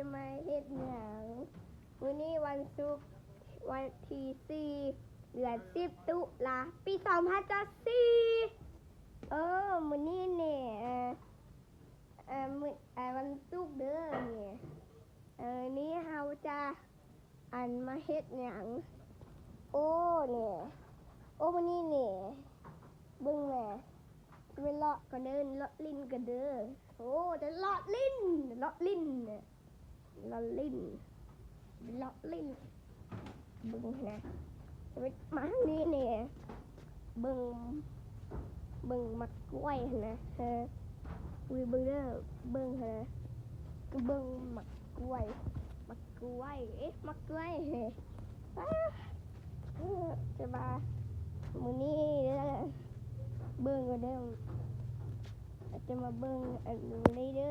ຈະມາເຮັດຫຍັງ? ມື້ນີ້ວັນສຸກ ວັນທີສີ່ ເດືອນສິບ ຕຸລາ ປີສອງພັນຊາວສີ່. ເອີ ມື້ນີ້ນີ້ ເອີ ເອີ ມື້ ເອີ ວັນສຸກເດີນີ້. ເອີ ນີ້ເຮົາຈະ ອັນ ມາເຮັດຫຍັງ? ໂອ້ ນີ້ ໂອ້ ມື້ນີ້ນີ້ ເບິ່ງແດ່ ໄປເລາະກັນເດີ ເລາະຫຼິ້ນກັນເດີ. ໂອ້ ຈະເລາະຫຼິ້ນ ເລາະຫຼິ້ນ ເລາະຫຼິ້ນ ເລາະຫຼິ້ນ. ເບິ່ງຫັ້ນນະ ມາທາງນີ້ແດ່ ເບິ່ງ ເບິ່ງໝາກກ້ວຍຫັ້ນນະ. ເອີ ອຸ້ຍ ເບິ່ງເດີ ເບິ່ງຫັ້ນນະ ເບິ່ງໝາກກ້ວຍ ໝາກກ້ວຍ ເອະ ໝາກກ້ວຍ. ອ້າ ເອີ ຈະມາ ມື້ນີ້ເດີ ເບິ່ງເດີ ຈະມາເບິ່ງອັນນີ້ເດີ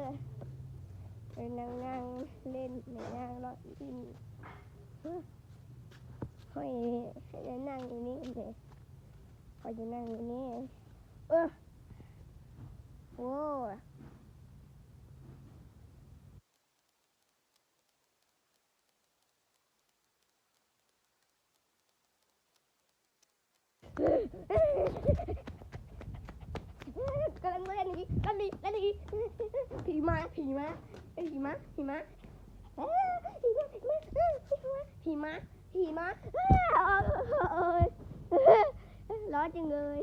ເອີ ນັ່ງ ນັ່ງຫຼິ້ນ ນັ່ງເລາະຫຼິ້ນ. ຂ້ອຍ ຂ້ອຍຈະນັ່ງຢູ່ນີ້ເດ ຂ້ອຍຈະນັ່ງຢູ່ນີ້. ເອີ ໂອ້ ກຳລັງເຫຼັ້ນອີກ ກຳລັງເຫຼັ້ນອີກ. ຜີມາ ຜີມາ ຜີມາ ຜີມາ ຜີມາ ຜີມາ ຜີມາ. ຮ້ອນຈັງເລີຍ.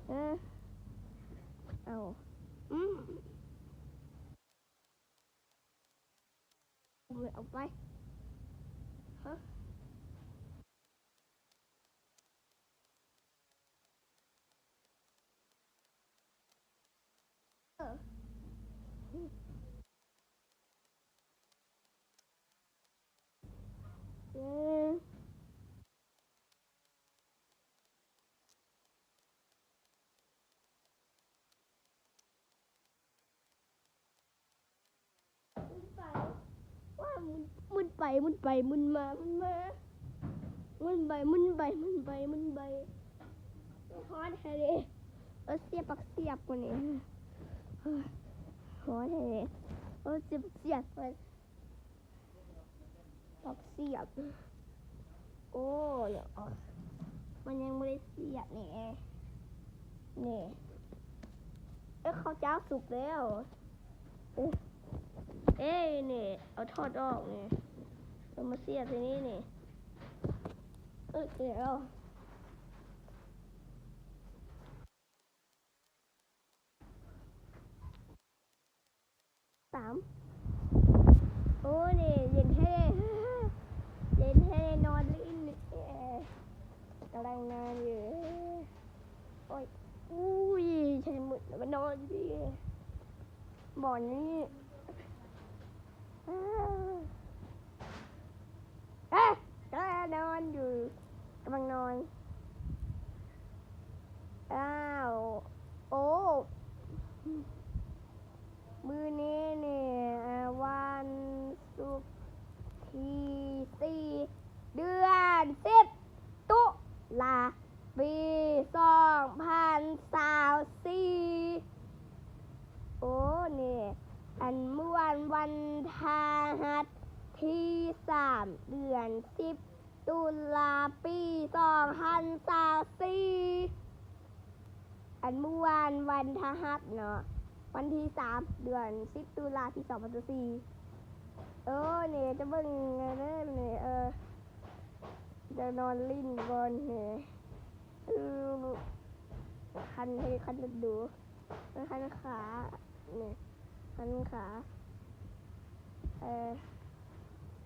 ເອີ ເອົາ ອືມ ເອົາໄປ ຮະ. ໝຸນໄປ ໝຸນໄປ ໝຸນມາ ໝຸນມາ ໝຸນໄປ ໝຸນໄປ ໝຸນໄປ ໝຸນໄປ. ຮ້ອນແທ້ເດ ເອີ ສຽບ ປາກສຽບ ມື້ນີ້ ຮ້ອນແທ້ເດ ເອີ ສຽບ ປາກສຽບ. ປັກສຽບ ໂອ້ ມັນຍັງບໍ່ໄດ້ສຽບນີ້ ນີ້ ເອີ ເຂົ້າຈ້າວສຸກແລ້ວ ເອີ ເອີ ນີ້ ເອົາຖອດອອກນີ້ ເອົາມາສຽບໃສ່ນີ້ ນີ້ ເອີ ແລ້ວ. ສາມ ໂອ້ ນີ້ເຢັນແທ້ ເຢັນແທ້ ນອນຫຼິ້ນ ເອີ ກຳລັງນອນຢູ່ ໂອ້ຍ ອຸ້ຍ ໃສ່ໝົດ ມານອນຢູ່ນີ້ ບ່ອນນີ້ ອາ ເອີ ກຳລັງນອນຢູ່ ກຳລັງນອນ ອ້າວ ໂອ້ ມື້ນີ້ນີ້ ອາ ວັນສຸກທີສີ່ ເດືອນສິບ ຕຸລາ ປີສອງພັນຊາວສີ່. ໂອ້ ນີ້ ອັນ ມື້ວານວັນພະຫັດທີສາມ ເດືອນສິບ ຕຸລາ ປີສອງພັນຊາວສີ່. ອັນ ມື້ວານວັນພະຫັດເນາະ ວັນທີສາມ ເດືອນສິບ ຕຸລາ ປີສອງພັນຊາວສີ່. ເອີ ນີ້ຈະເບິ່ງເດີນີ້ ເອີ ຈະນອນຫຼິ້ນກ່ອນນີ້ ຄື ຄັນ ຄັນດູ່ ຄັນຂາ ນີ້ ຄັນຂາ ເອີ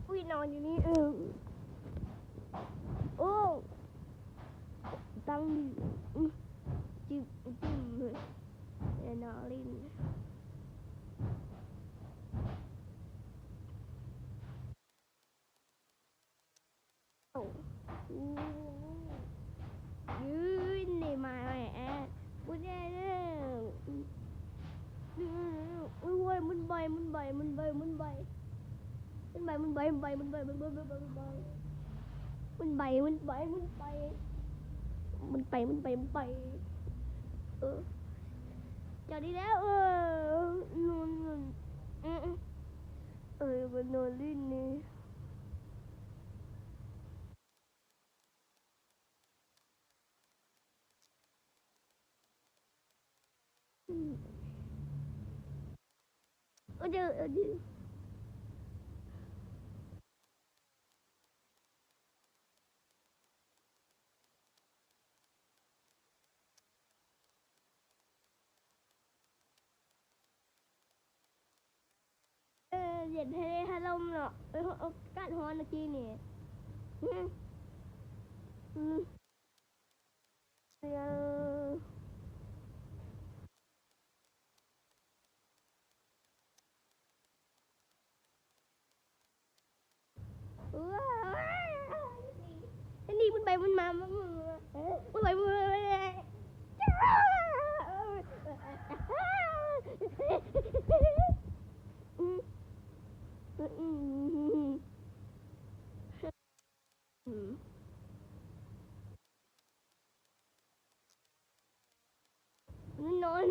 ອຸ້ຍ ນອນຢູ່ນີ້ ເອີ ໂອ້ ຕັ້ງດີ ອື ຈິ້ມ ຈິ້ມເລີຍ ເອີ ນອນຫຼິ້ນ. ໂອ້ ຍືນນີ້ມາແລ້ວ ບໍ່ໄດ້ເດີ ໂອ້ຍ ໝຸນໄປ ໝຸນໄປ ໝຸນໄປ ໝຸນໄປ ໝຸນໄປ ໝຸນໄປ ໝຸນໄປ ໝຸນໄປ ໝຸນໄປ ໝຸນໄປ ໝຸນໄປ ໝຸນໄປ ໝຸນໄປ ໝຸນໄປ ເອີ ຈອດນີ້ແລ້ວ ເອີ ໜູນ ເອີ ເອີ. ໂອ້ ເດີ ໂອ້ ເດີ. ເອີ ເຢັນແທ້ເດ້ ພັດລົມເນາະ. ເອີ ອາກາດຮ້ອນເມື່ອກີ້ນີ້. ອືມ ອືມ. ອັນນີ້ມັນໄປມັນມາ ມັນໄປ ມັນໄປ ອືມ ນອນ.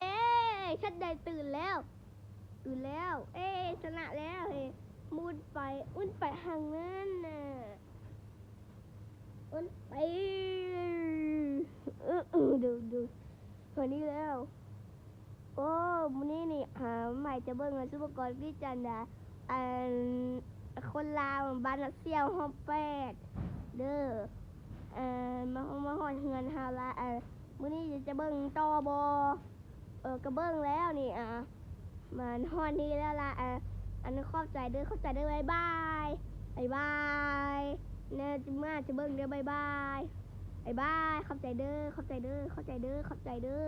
ເອີ ສັດໃຫຍ່ຕື່ນແລ້ວ ຕື່ນແລ້ວ. ເອີ ຊະນະແລ້ວ. ເອີ ໝຸ່ນໄປ ໝຸ່ນໄປທາງນັ້ນນະ ໝຸ່ນໄປ. ເອີ ເອີ ເດີ ເດີ ເທົ່ານີ້ແລ້ວ. ໂອ້ ມື້ນີ້ນີ້ ຫາໃໝ່ຈະເບິ່ງ ຊຸປະກອນວິຈັນດາ ອັນ ຄົນລາວບ້ານນາສ່ຽວຫ້ອງແປດເດີ. ເອີ ມາ ມາຮອດເຮືອນເຮົາລະ. ເອີ ມື້ນີ້ຈະເບິ່ງຕໍ່ບໍ່? ເອີ ກະເບິ່ງແລ້ວນີ້. ອາ ມາຮອດນີ້ແລ້ວລະ. ອາ ອັນ ຂອບໃຈເດີ ຂອບໃຈເດີ ບາຍບາຍ ບາຍບາຍ. ແນ່ ຈະມາ ຈະເບິ່ງເດີ ບາຍບາຍ ບາຍບາຍ. ຂອບໃຈເດີ ຂອບໃຈເດີ ຂອບໃຈເດີ ຂອບໃຈເດີ.